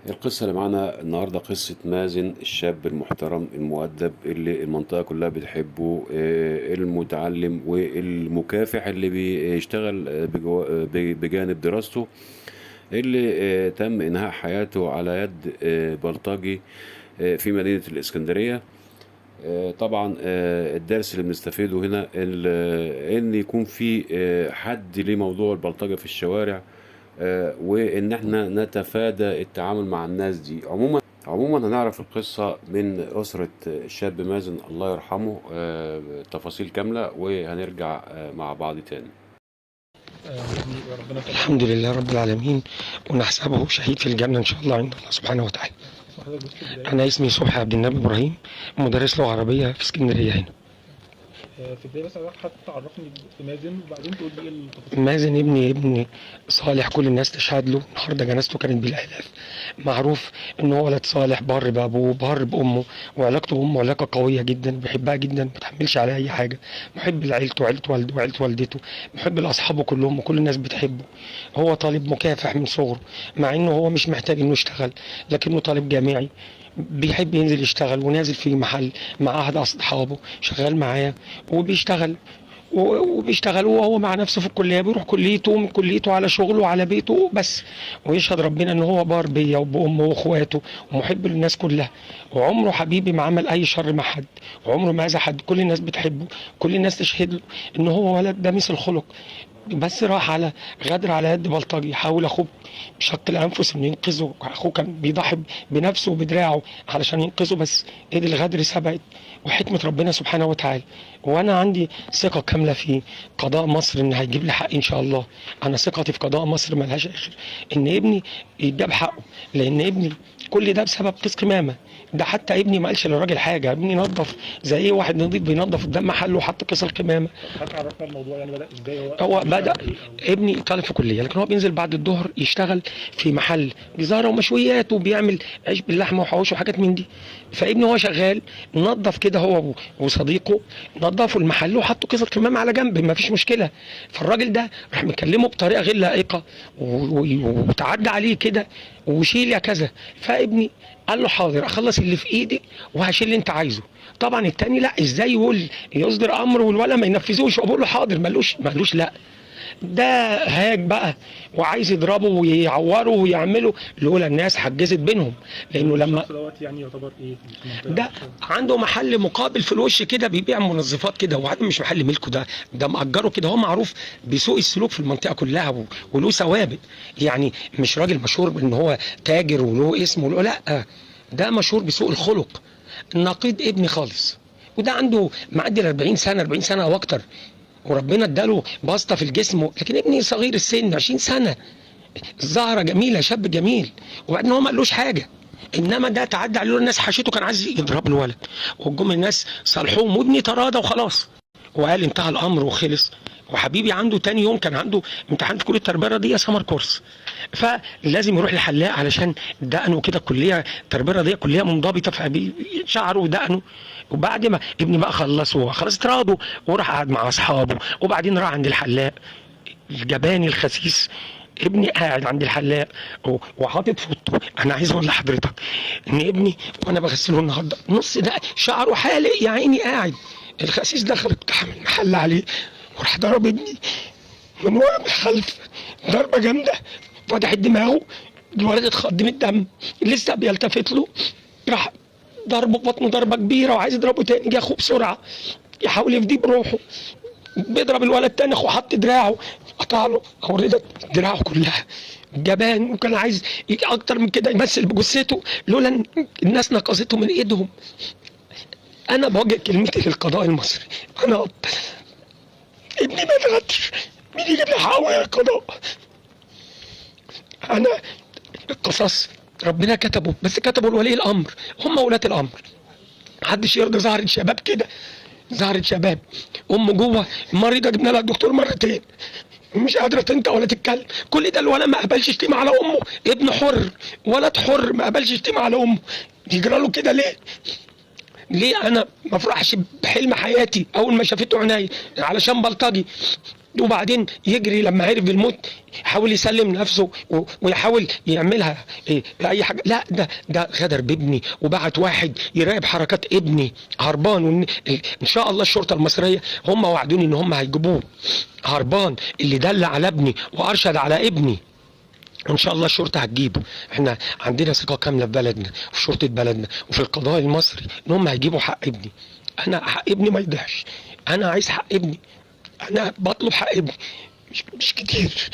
القصة اللي معانا النهاردة قصة مازن، الشاب المحترم المؤدب اللي المنطقة كلها بتحبه، المتعلم والمكافح اللي بيشتغل بجانب دراسته، اللي تم إنهاء حياته على يد بلطجي في مدينة الإسكندرية. طبعا الدرس اللي بنستفيده هنا ان يكون في حد لموضوع البلطجة في الشوارع، وان احنا نتفادى التعامل مع الناس دي. عموما هنعرف القصة من أسرة الشاب مازن الله يرحمه، تفاصيل كاملة، وهنرجع مع بعض تاني. يعني ربنا يخليك. الحمد لله رب العالمين، ونحسبه شهيد في الجنة إن شاء الله عند الله سبحانه وتعالى. اسم حضرتك بس في البداية؟ أنا اسمي صبحي عبد النبي إبراهيم، مدرس لغة عربية في اسكندرية هنا. في البداية بس عايزك حضرتك تعرفني بمازن وبعدين تقول لي ايه التفاصيل. مازن ابني صالح، كل الناس تشهد له. النهارده جنازته كانت بالآلاف. معروف إن هو ولد صالح، بار بأبوه بار بأمه، وعلاقته بأمه علاقة قوية جدا، بيحبها جدا، ما بيتحملش عليها أي حاجة، محب لعيلته وعيلة والده وعيلة والدته، محب لأصحابه كلهم وكل الناس بتحبه. هو طالب مكافح من صغره، مع إنه هو مش محتاج إنه يشتغل، لكنه طالب جامعي بيحب ينزل يشتغل، ونازل في محل مع أحد أصحابه شغال معاه وبيشتغل وبيشتغل وهو مع نفسه في الكلية، بيروح كليته ومن كليته على شغله وعلى بيته بس. ويشهد ربنا ان هو بار بيا وبامه واخواته ومحب للناس كلها، وعمره حبيبي ما عمل اي شر مع حد، وعمره ما اذى حد. كل الناس بتحبه، كل الناس تشهد له ان هو ولد دميس الخلق. بس راح على غدر على يد بلطجي، حاول اخوه بشق الانفس انه ينقذه، اخوه كان بيضحي بنفسه وبدراعه علشان ينقذه، بس ايد الغدر سبقت وحكمه ربنا سبحانه وتعالى. وانا عندي ثقة كاملة في قضاء مصر ان هيجيب لي حقي ان شاء الله. انا ثقتي في قضاء مصر ملهاش اخر، ان ابني يتجاب حقه، لان ابني كل ده بسبب قيس قمامه. ده حتى ابني ما قالش للراجل حاجة، ابني نظف زي ايه واحد نظيف بينظف قدام محله وحط كيس القمامة. حضرتك عرفنا الموضوع يعني بدأ ازاي؟ هو هو بيشتغل بدأ ايه او ابني طالب في كلية، لكن هو بينزل بعد الظهر يشتغل في محل جزارة ومشويات، وبيعمل عيش باللحمة وحواوشي وحاجات من دي. فابني هو شغال نظف كده هو وصديقه، نظفوا المحل وحطوا كيس القمامة على جنب، ما فيش مشكلة. فالراجل ده راح مكلمه بطريقة غير لائقة وتعدى عليه كده وشيل يا كذا. فابني قال له حاضر، اخلص اللي في ايدي وهشيل اللي انت عايزه. طبعا التاني لا، ازاي يقول يصدر امر والولا ما ينفذوش؟ وبقول له حاضر، مالوش لا. ده هاج بقى وعايز يضربه ويعوره ويعمله، لولا الناس حجزت بينهم. لانه لما الشخص دوت يعني يعتبر ايه في المنطقة؟ ده عنده محل مقابل في الوش كده، بيبيع منظفات كده، وبعدين مش محل ملكه، ده مأجره كده. هو معروف بسوء السلوك في المنطقة كلها وله سوابق، يعني مش راجل مشهور بان هو تاجر وله اسم وله، لا ده مشهور بسوء الخلق. نقيض ابني خالص، وده عنده معدي ال 40 سنة، 40 سنة او اكتر، وربنا اداله بسطه في الجسم. لكن ابني صغير السن، 20 سنة، زهره جميلة، شاب جميل، وبعدين هو ما قالوش حاجة، انما ده تعدى عليه الناس حشته، كان عايز يضرب الولد، والجم الناس صالحوهم، وابني تراضى وخلاص وقال انتهى الامر وخلص. وحبيبي عنده تاني يوم كان عنده امتحان في كليه التربية الرياضية سمر كورس، فلازم يروح للحلاق علشان دقنه كده. كليه التربية الرياضية كليه منضبطة، فشعره ودقنه. وبعد ما ابني بقى خلص وخلاص اتراضوا وراح قعد مع اصحابه، وبعدين راح عند الحلاق الجباني الخسيس. ابني قاعد عند الحلاق وحاطط فوطه. انا عايز اقول لحضرتك ان ابني وانا بغسله النهارده نص ده شعره حالق يا عيني، قاعد الخسيس دخل اقتحم المحل عليه وراح ضرب ابني من ورا من الخلف ضربه جامدة، فتحت دماغه، الولد اتخض من الدم، لسه بيلتفت له راح ضربه بطنه ضربه كبيرة وعايز يضربه تاني. جه اخوه بسرعة يحاول يفديه بروحه، بيضرب الولد تاني، اخوه حط دراعه قطع له اوردة دراعه كلها. جبان، وكان عايز اكتر من كده يمثل بجثته، لولا إن الناس نقصته من ايدهم. انا بوجه كلمتي للقضاء المصري، انا اب ابني ما اتغدش، مين يجيب لي حقه يا القضاء؟ انا القصاص ربنا كتبه، بس كتبه لولي الامر، هم ولاة الامر. محدش يرضى زهرة شباب كده، زهرة شباب امه جوه مريضه، جبنا لها الدكتور مرتين، مش قادرة تنطق ولا تتكلم. كل ده الولد ما قبلش شتيمه على امه، ابن حر، ولد حر ما قبلش شتيمه على امه، يجرى له كده ليه؟ ليه انا ما افرحش بحلم حياتي اول ما شافته عينيا علشان بلطجي؟ وبعدين يجري لما عرف بالموت يحاول يسلم نفسه ويحاول يعملها اي حاجة. لا، ده غدر بابني وبعت واحد يراقب حركات ابني هربان. ان شاء الله الشرطة المصرية هم وعدوني ان هم هيجيبوه هربان، اللي دل على ابني وارشد على ابني، وان شاء الله الشرطة هتجيبه. احنا عندنا ثقة كاملة في بلدنا وفي شرطه بلدنا وفي القضاء المصري ان هم هيجيبوا حق ابني. انا حق ابني ما يضيعش، انا عايز حق ابني، انا بطلب حق ابني، مش كتير،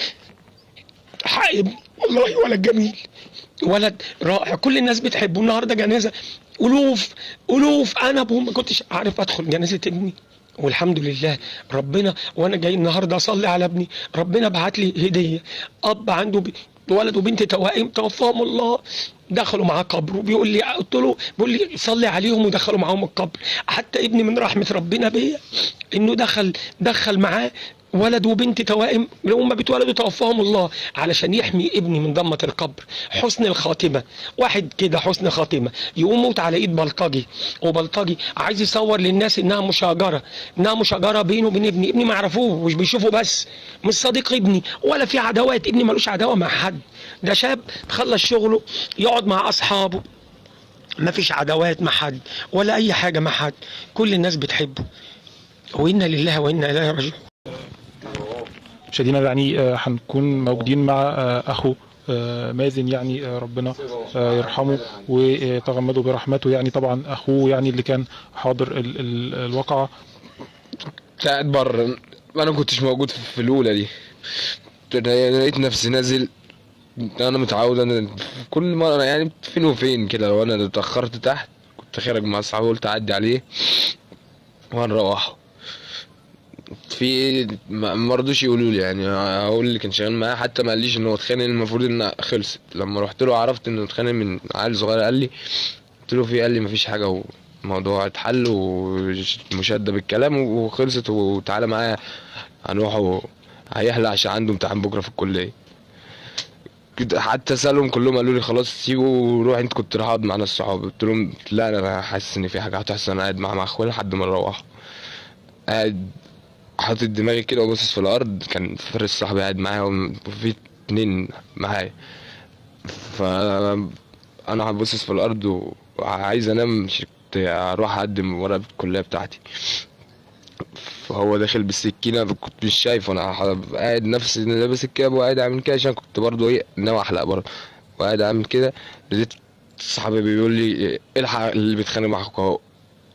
حق ابني والله. ولد جميل، ولد رائع، كل الناس بتحبه. النهارده جنازه الوف الوف، انا ابوه ما كنتش عارف ادخل جنازه ابني، والحمد لله ربنا. وانا جاي النهارده اصلي على ابني، ربنا بعت لي هديه. اب عنده ولد وبنت توائم توفاهم الله، دخلوا معاه قبر، وبيقول لي، قلت له، بيقول لي صلي عليهم ودخلوا معاهم القبر. حتى ابني من رحمه ربنا بيا انه دخل معاه ولد وبنت توائم اللي هم بيتولدوا توفاهم الله، علشان يحمي ابني من ضمة القبر. حسن الخاتمة، واحد كده حسن خاتمة يقوم موت على ايد بلطجي، وبلطجي عايز يصور للناس انها مشاجرة، انها مشاجرة بينه وبين ابني. ابني ما يعرفوه مش بيشوفه، بس مش صديق ابني ولا في عداوات، ابني ملوش عداوة مع حد. ده شاب خلص شغله يقعد مع اصحابه، ما فيش عداوات مع حد ولا اي حاجة مع حد، كل الناس بتحبه. وإنا لله وإنا إليه راجعون. مشاهدينا يعني هنكون موجودين مع اخو مازن، يعني ربنا يرحمه ويتغمده برحمته. يعني طبعا اخوه يعني اللي كان حاضر الواقعة. قاعد بره، انا ما كنتش موجود في الاولى دي، لقيت نفسي نازل. انا متعود، انا كل مرة يعني فين وفين كده، لو انا اتاخرت تحت كنت خارج مع اصحابي، قلت اعدي عليه وهنروحه. في ما رضوش يقولوا لي، يعني هقول اللي كان شغال معاه حتى ما قاليش ان هو اتخانق. المفروض ان خلصت. لما رحت له عرفت انه اتخانق من عيل صغير. قال لي، قلت له في، قال لي مفيش حاجة والموضوع اتحل ومشاده بالكلام وخلصت، وتعالى معايا هنروح، هيحلق عشان عنده امتحان بكره في الكلية. حتى سالهم كلهم قالوا لي خلاص سيبه وروح، انت كنت رايح اقعد مع ناس صحابي. قلت لهم لا، انا حاسس ان في حاجة هتحصل، انا قاعد مع اخويا لحد ما نروح. قاعد حاطط دماغي كده وباصص في الارض، كان فارس صاحبي قاعد معايا وفي اتنين معايا، فانا باصص في الارض وعايز انام، مش اروح اقدم ورق الكلية بتاعتي. فهو داخل بالسكينة، كنت مش شايفه، انا قاعد نفسي لابس الكاب وقاعد اعمل كده، عشان كنت برضو ايه ناوي احلق برضو، وقاعد اعمل كده. لقيت صاحبي بيقول لي الحق اللي بيتخانق مع اخوك اهو.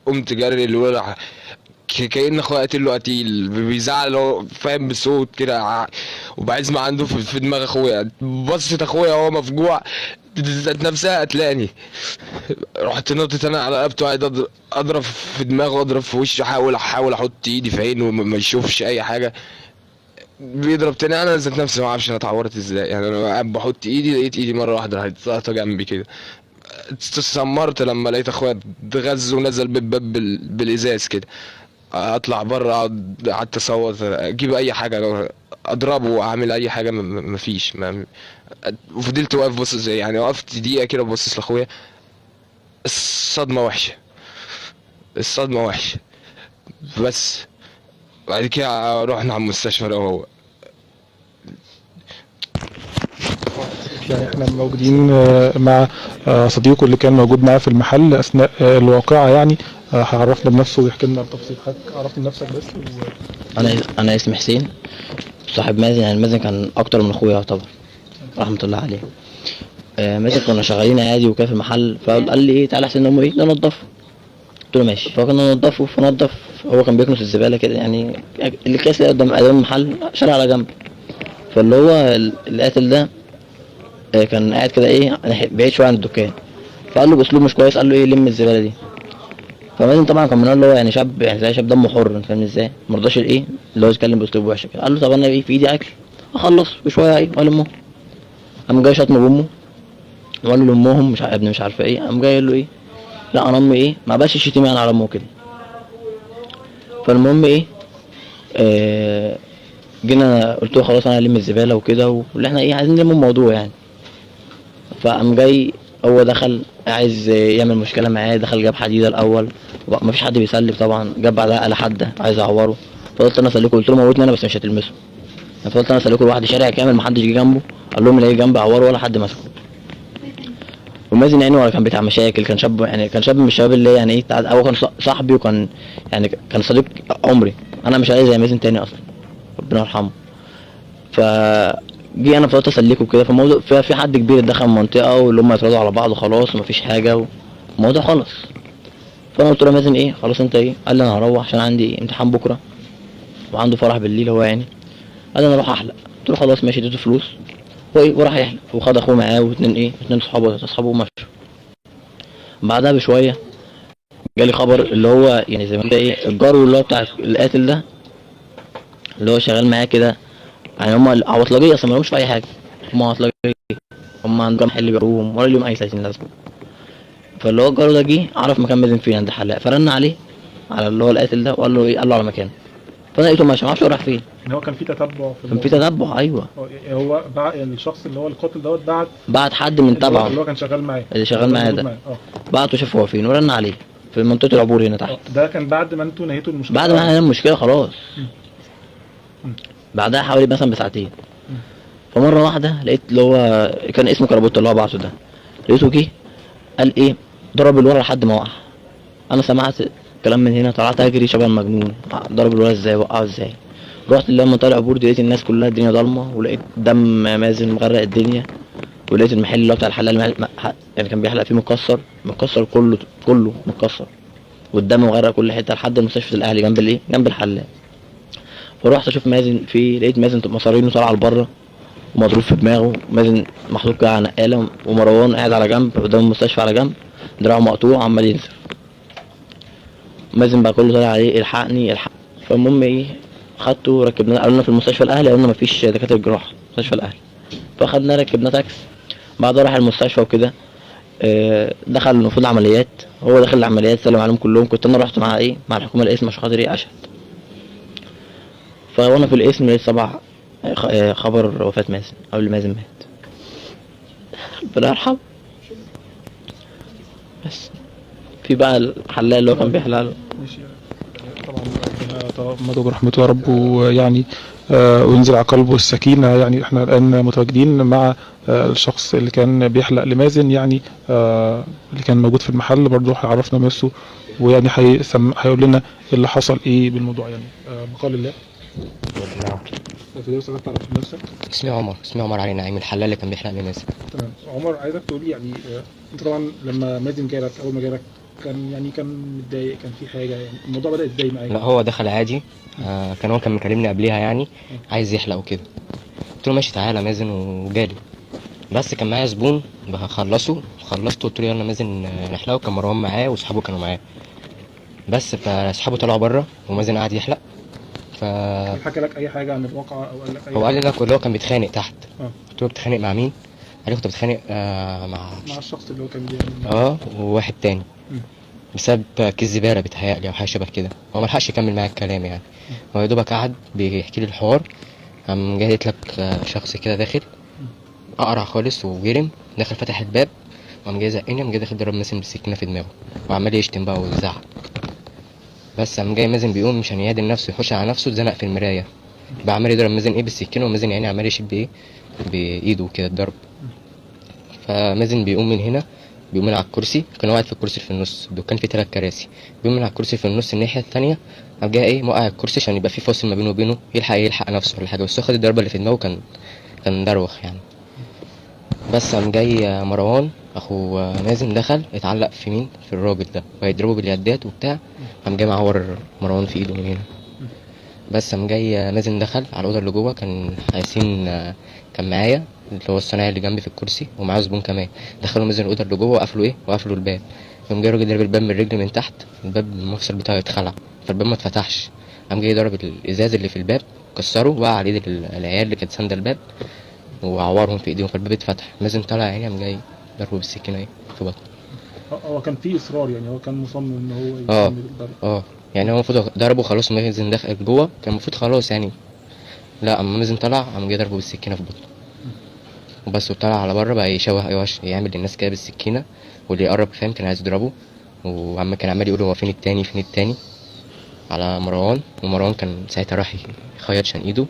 قمت جري، اللي كأن اخويا قتل له قتيل، بيزعل هو فاهم بصوت كده، وبعز ما عنده في دماغ اخويا. بصت اخويا وهو مفجوع ذات نفسها قتلاني. رحت نطت انا على رقبته، قاعد اضرب في دماغه، اضرب في وشه، احاول احط ايدي في عينه ما يشوفش اي حاجة. بيضرب تاني، انا ذات نفسي ما اعرفش انا اتعورت ازاي، يعني انا قاعد بحط ايدي لقيت ايدي مرة واحدة راحت ساقطه جنبي كده. اتسمرت لما لقيت اخويا اتغز ونزل بالباب بالازاز كده. اطلع بره قعدت اصوت، اجيب اي حاجة اضربه واعمل اي حاجة، مفيش. وفضلت واقف باصص، يعني وقفت دقيقة كده ببصص لاخويا. الصدمة وحشة، الصدمة وحشة. بس بعد كده رحنا على المستشفى انا وهو. يعني احنا موجودين مع صديقه اللي كان موجود معاه في المحل اثناء الواقعة، يعني هيعرفنا بنفسه ويحكي لنا بتفصيل. حضرتك عرفني بنفسك بس انا اسمي حسين، صاحب مازن. يعني مازن كان اكتر من اخويا يعتبر، رحمه الله عليه. مازن كنا شغالين عادي وكده في المحل، فقال لي ايه تعالى حسين امه ايه ننضفه. قلت له ماشي. فكنا ننضفه، فنضف، هو كان بيكنس الزبالة كده، يعني الكاس اللي قدام المحل شال على جنب. فاللي هو القاتل ده كان قاعد كده ايه بعيد شوية عن الدكان، فقال له باسلوب مش كويس، قال له ايه لم الزبالة دي. فمازن طبعا كان من اللي هو يعني شاب، يعني زي شاب دمه حر، انت فاهم ازاي، ما رضاش الايه اللي هو يتكلم باسلوب وحش كده. قال له طب انا ايه في ايدي اكل اخلص وشوية ايه والمه. قام جاي شتمه بامه وقال له لامهم مش ابني مش عارفه ايه. قام جاي قال له ايه لا انا امي ايه ما بقاش يشتمني يعني على امه كده. فالمهم ايه جينا قلت له خلاص انا هلم الزبالة وكده، واللي احنا ايه عايزين نلم الموضوع يعني. فقام جاي هو دخل عايز يعمل مشكلة معايا، دخل جاب حديده الاول، مفيش حد بيسلك طبعا، جاب بعدها آلة حادة عايز اعوره، فضلت انا اسلكه، قلت له موتني انا بس مش هتلمسه. فضلت انا اسلكه لوحدي شارع كامل، محدش جه جنبه، قال لهم اللي جنبي عورة ولا حد مسكه. ومازن يعني ولا كان بتاع مشاكل، كان شاب يعني، كان شاب من الشباب اللي يعني ايه، هو كان صاحبي وكان يعني كان صديق عمري، انا مش عايز زي مازن تاني اصلا، ربنا يرحمه. فجي انا فضلت اسلكه كده، فالموضوع في حد كبير دخل المنطقة واللي هم يتراضوا على بعض وخلاص ومفيش حاجة والموضوع خلص. فانا قلت له مازن ايه خلاص انت ايه؟ قال لي انا هروح عشان عندي امتحان بكره وعنده فرح بالليل هو يعني، قال لي انا اروح احلق. قلت له خلاص ماشي، اديته فلوس وايه وراح يحلق، وخد اخوه معاه واتنين ايه، اتنين صحابه وتلاتة صحابه ومشوا. بعدها بشوية جالي خبر اللي هو يعني زي ما ايه الجار اللي هو بتاع القاتل ده اللي هو شغال معاه كده، يعني هم عواطلجيه اصلا ما لهمش في اي حاجة، هم عواطلجيه، هم عندهم محل بيروهم ولا ليهم اي 30 لازمه. فاللي هو الجار ده جه عرف مكان مازن فين عند حلاق، فرن عليه على اللي هو القاتل ده وقال له ايه، قال له على مكانه. فانا لقيته ماشي، ما اعرفش هو راح فين. ان هو كان في تتبع في كان في تتبع، ايوه. هو يعني الشخص اللي هو القاتل دوت بعت حد من تبعه اللي هو كان شغال معاه، اللي شغال معاه ده، بعته شاف هو فين ورن عليه في منطقة العبور هنا تحت. ده كان بعد ما انتوا نهيتوا المشكلة؟ بعد ما احنا نهينا المشكلة خلاص. بعدها حوالي مثلا بساعتين. فمره واحدة لقيت اللي هو كان اسمه كربوت اللي هو بعته ده، لقيته جه قال ايه، ضرب الورا لحد ما وقع. انا سمعت كلام من هنا، طلعت اجري شبه المجنون، ضرب الورا ازاي، وقعه ازاي. رحت لما طالع عبور لقيت الناس كلها الدنيا ضلمة، ولقيت دم مازن مغرق الدنيا، ولقيت المحل اللي هو بتاع الحلاق يعني كان بيحلق فيه متكسر، متكسر كله، كله متكسر، والدم مغرق كل حتة لحد مستشفى الاهلي جنب الايه، جنب الحلاق. فروحت اشوف مازن فيه، لقيت مازن مصارينه طالعه لبره ومضروب في دماغه، مازن محطوط كده على نقاله، ومروان قاعد على جنب قدام المستشفى على جنب، دراعه مقطوع عمال ينزف. مازن بقى كله طالع عليه الحقني الحق. فالمهم ايه، خدته ركبناه، قالوا لنا في المستشفى الاهلي، قالوا لنا مفيش دكاترة جراحه مستشفى الاهلي، فاخدنا ركبناه تاكس. بعدها راح المستشفى وكده، دخل المفروض عمليات، هو دخل العمليات سلم عليهم كلهم. كنت انا رحت مع ايه، مع الحكومة القسم عشان خاطر ايه، اشهد. فوانا في القسم لقيت صباح خبر وفاة مازن، قبل مازن مات، ربنا يرحمه. بس في بقى الحلاق اللي هو كان بيحلق له. ماشي، طبعا ربنا يتغمده برحمته يا رب، ويعني وينزل على قلبه السكينة. يعني احنا الان متواجدين مع الشخص اللي كان بيحلق لمازن، يعني اللي كان موجود في المحل برضه، هيعرفنا نفسه ويعني هيقول لنا اللي حصل ايه بالموضوع. يعني بقال الله. نعم. تعرف نفسك؟ اسمي عمر، اسمي عمر علي نعيم، الحلاق اللي كان بيحلق لمازن. تمام عمر، عايزك تقول لي يعني انت طبعا لما مازن جالك، اول ما جالك كان يعني كان متضايق، كان في حاجة، يعني الموضوع بدأ ازاي معاك؟ لا هو دخل عادي، كان هو كان مكلمني قبليها يعني عايز يحلق وكده، قلت له ماشي تعالى مازن، وجالي. بس كان معايا زبون بخلصه، خلصته قلت له يلا مازن نحلقه. كان مروان معاه واصحابه كانوا معاه، بس فاصحابه طلعوا بره ومازن قعد يحلق. ف حكى لك اي حاجة عن الواقعة او قال لك اي هو قال لي اللي هو كان بيتخانق تحت. قلت له بتتخانق مع مين؟ قال لي كنت بتخانق مع الشخص اللي هو كان بيعمل وواحد تاني بسبب كيس زبالة بيتهيألي او حاجة شبه كده. هو ما لحقش يكمل معايا الكلام يعني، هو يا دوبك قعد بيحكي لي الحوار. قام جاي لقيت لك شخص كده داخل اقرع خالص وجرم، دخل فتح الباب وقام جاي زقني، قام جاي داخل ضرب مازن بالسكينة في دماغه وعمال يشتم بقى ويزعق. بس قام جاي مازن بيقوم مشان يعدل نفسه يخش على نفسه، اتزنق في المراية بقى عمال يضرب مازن ايه بالسكينة، ومازن يعني عمال يشد ايه بايده كده الضرب. فمازن بيقوم من هنا، بيقوم من على الكرسي، كان قاعد في الكرسي في النص، الدكان فيه 3 كراسي، بيقوم من على الكرسي في النص الناحية التانية، قام جاي ايه موقع الكرسي عشان يبقى فيه فاصل ما بينه وبينه، يلحق نفسه ولا حاجة. بس هو خد الضربة اللي في دماغه، كان دروخ يعني. بس قام جاي مروان اخو مازن دخل اتعلق في مين، في الراجل ده، وهيضربه باليدات وبتاع. قام جاي معور مروان في ايده من هنا. بس قام جاي مازن دخل على الاوضة اللي جوه، كان ياسين كان معايا اللي هو الصنايعي اللي جنبي في الكرسي ومعاه زبون كمان. دخلوا مازن الاوضة اللي جوه وقفلوا ايه، وقفلوا الباب. قام جاي الراجل ضرب الباب من الرجل من تحت، الباب المفصل بتاعه اتخلع، فالباب ما اتفتحش. قام جاي ضرب الازاز اللي في الباب كسره، وقع على ايد العيال اللي كانت سانده الباب وعورهم في ايديهم، فالباب اتفتح. مازن طلع يعني قام جاي ضربه بالسكينة ايه في بطنه. هو كان في اصرار يعني، هو كان مصمم ان هو يكمل الضرب. يعني هو المفروض ضربه خلاص، مازن دخل جوه كان المفروض خلاص يعني، لا اما مازن طلع قام جاي ضربه بالسكينة في بطنه وبس. وطلع على بره بقى يشوه يعمل للناس كده بالسكينة، واللي يقرب فاهم كان عايز يضربه، وعم كان عمال يقول هو فين التاني فين التاني. على مروان، ومروان كان ساعتها راح يخيط عشان ايده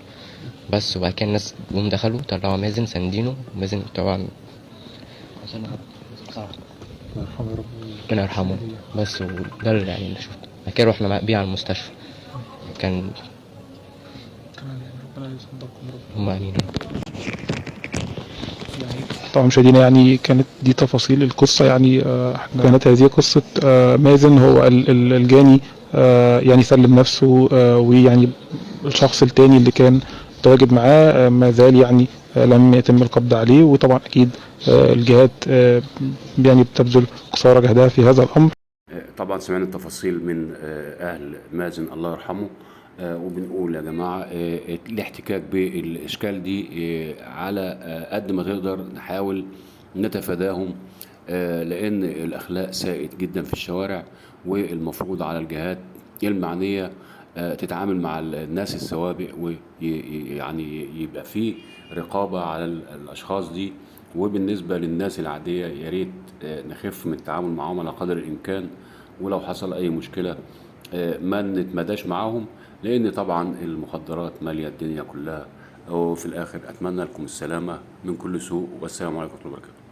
بس. وبعد كده الناس جم دخلوا طلعوا مازن ساندينه، ومازن طبعا الله يرحمه يا رب. ربنا يرحمه بس. وده اللي يعني اللي شفته. بعد كده رحنا بيه على المستشفى، كان تمام، يعني ربنا يصدقكم يا رب. هم امين. طبعا مشاهدينا يعني كانت دي تفاصيل القصة. يعني كانت هذه قصة مازن، هو الجاني يعني سلم نفسه، ويعني الشخص التاني اللي كان متواجد معاه ما زال يعني لم يتم القبض عليه. وطبعا أكيد الجهات يعني بتبذل قصارى جهدها في هذا الأمر. طبعا سمعنا التفاصيل من أهل مازن الله يرحمه، وبنقول يا جماعة الاحتكاك بالإشكال دي على قد ما تقدر نحاول نتفاداهم، لأن الأخلاق سائد جدا في الشوارع، والمفروض على الجهات المعنية تتعامل مع الناس السوابق، ويعني يبقى فيه رقابة على الأشخاص دي. وبالنسبة للناس العادية يا ريت نخف من التعامل معاهم على قدر الإمكان، ولو حصل أي مشكلة ما نتمداش معاهم، لأن طبعا المخدرات مالية الدنيا كلها. وفي الآخر أتمنى لكم السلامة من كل سوء، والسلام عليكم ورحمة الله وبركاته.